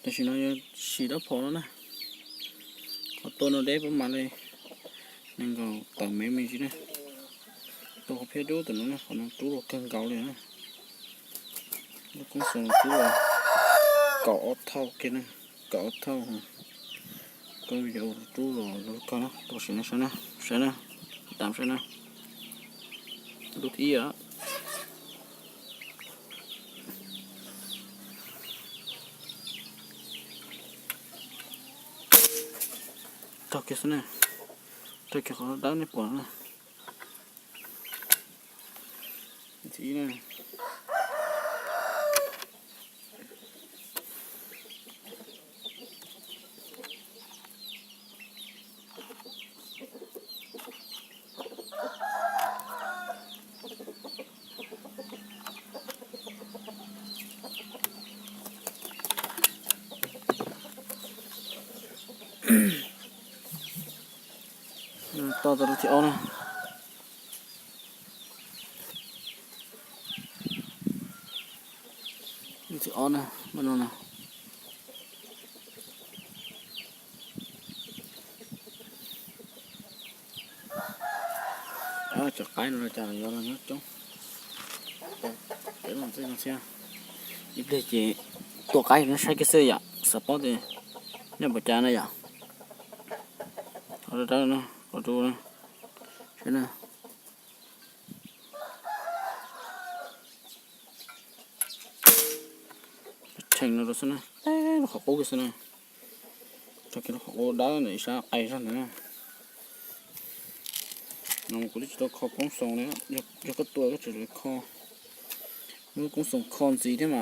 Tam sim no yuav sim dab phom no na. Qhov tua no deb pab mas li nees nkaum tawm mev me ntsis na. Tua qhov phiab dub tam no na, qhov no rub los kawg nkaus li na. Lub koob xoos rub los kaum ob thauj kiag na, kaum ob thauj. Koj yuav rub los lub kawg na, tua sim no saib na, saib na, tam saib na. Lub thib ib. Raug kiag xwb na, raug kiag qhov dawb nej pom na. Thib ib na. To tau lub thib ob na. Lub thib ob na, no na. Cov qaib no cas yuav los nyob coob. Ib pliag ces tua qaib no saib kiag xwb yom, xav paub tias nyob npaum cas na yom. Qhov dawb dawb no, qhov dub na, saib na. Theem no rau xwb na, lub qhov qub kiag xwb na. Tag kis lub qhov qub dawb ntawm ib sab qe zog ntawd na. No kuv twb tsis tau kho koob xoos li, yog koj tua koj tseem kho. Lub koob xoos kho ntxiv thiab mas